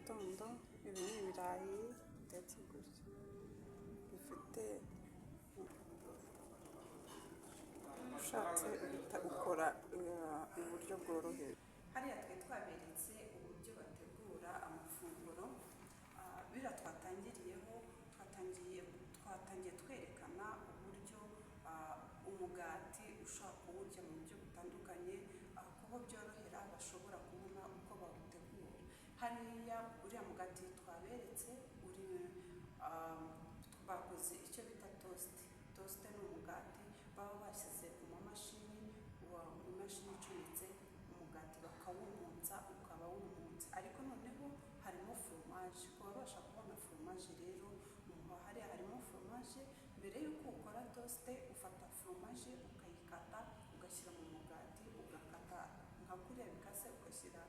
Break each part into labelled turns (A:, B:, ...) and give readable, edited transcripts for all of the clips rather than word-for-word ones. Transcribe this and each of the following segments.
A: Gitondo, ibi ni ibirayi bitetse gutya bifite, ushatse uhita ukora uburyo bworoheje. Hariya twari twaberetse uburyo bategura amafunguro. Biriya twatangiriyeho, twatangiye twerekana uburyo umugati ushobora kuwurya mu buryo butandukanye, kubo byorohera bashobora kubona uko bawutegura. Hariya uriya mugati twaberetse uri bakoze icyo bita toast. Toast ni umugati baba bashyize ku mamashini, imashini icometse, umugati bakawumutsa ukaba wumutse, ariko noneho harimo foromaje. Ku babasha kubona foromaje rero, hariya harimo foromaje. Mbere y'uko ukora toast, ufata foromaje ukayikata, ugashyira mu mugati, ugakata nka kuriya bikase, ugashyira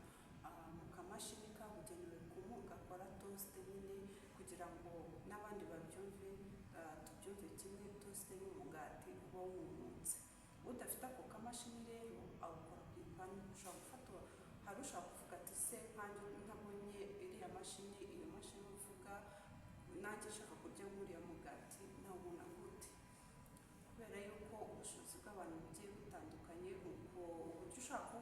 A: mu kamashini kabugenewe gakora toast nyine. Kugira ngo n'abandi babyumve, tubyumve kimwe, toast ni umugati uba wumutse. Udafite ako kamashini rero awukora ku ipanu. Ushobora gufata, hari ushobora kuvuga ati: "Se nkanjye ntabonye iriya mashini, iyo mashini uvuga, nanjye nshaka kurya nk'uriya mugati, nawubona gute?" Kubera yuko ubushobozi bw'abantu bugiye butandukanye, ubwo uburyo ushaka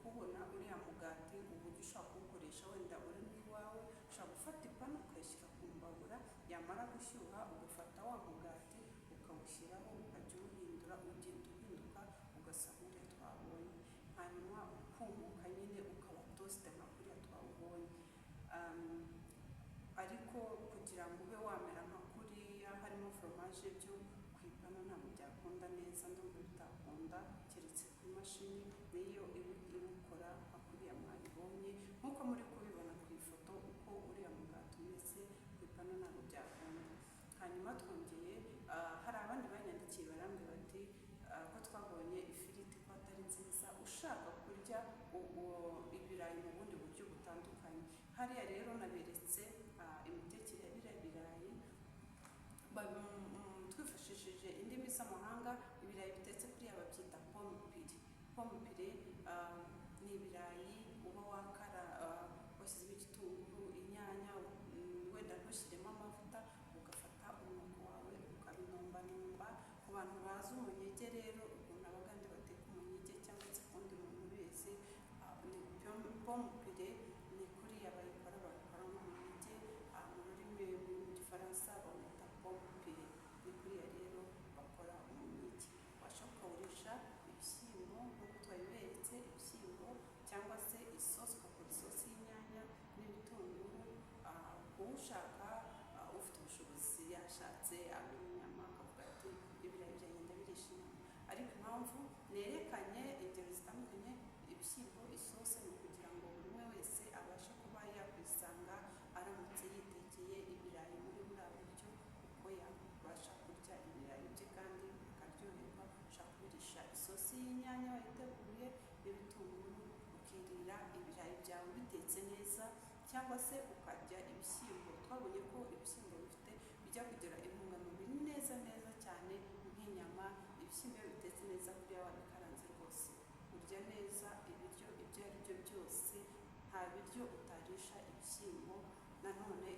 A: kubona uriya mugati, uburyo ushobora kuwukoresha wenda uri n'iwawe, ushobora gufata ipanu ukayishyira ku mbabura, yamara gushyuha ugafata wa mugati ukawushyiraho, ukajya uwuhindura, ugenda uhinduka ugasa nk'uriya twabonye, hanyuma ukumuka nyine ukaba toast nka kuriya twawubonye. Ariko kugira ngo ube wamera nka kuriya harimo foromaje, byo ku ipanu ntabwo byakunda neza, ndumva bitakunda, keretse ku imashini niyo iwukora nka kuriya mwabibonye, nk'uko muri kubibona ku ifoto uko uriya mugati umeze. Ku ipanu ntabwo byakunda. Hanyuma twongeye, hari abandi banyandikiye barambwira bati ko twabonye ifiriti ko atari nziza, ushaka kurya ibirayi mu bundi buryo butandukanye. Hariya rero naberetse imitekere ya biriya birayi. Twifashishije indimi z'amahanga, ibirayi bitetse kuriya babyita pomme purée. Pomme purée ni ibirayi uba wakara, washyizemo igitunguru, inyanya, wenda ntushyiremo amavuta, ugafata umwuko wawe ukabinombanomba. Ku bantu bazi umunyege rero, ukuntu Abagande bateka umunyege, cyangwa se ukundi muntu ubizi, ni pomme purée, ni kuriya bayikora, babikora nk'umunyege. Mu rurimi, mu Gifaransa bawita pomme purée. Ni kuriya rero bakora umunyege. Washaka ukawurisha ibishyimbo nk'uko twabiberetse, ibishyimbo cyangwa se isosi, ugakora isosi y'inyanya n'ibitunguru. Uwushaka, ufite ubushobozi, yashatse agura inyama, akavuga ati: "Ibirayi byanjye ndabirisha inyama." Ariko impamvu nerekanye ingero zitandukanye, ibishyimbo, isosi, ni ukugira ngo buri umwe wese abashe kuba yakwisanga aramutse yitekeye ibirayi muri buriya buryo, uko yabasha kurya ibirayi bye kandi akaryoherwa. Ushobora kubirisha isosi y'inyanya wayiteguye n'ibitunguru, ukirira ibirayi byawe bitetse neza, cyangwa se ukarya ibishyimbo. Twabonye ko ibishyimbo bifite, bijya kugira intungamubiri neza neza cyane nk'inyama. Ibishyimbo iyo bitetse neza kuriya wabikaranze, rwose urya neza ibiryo ibyo ari byo byose. Nta biryo utarisha ibishyimbo. Nanone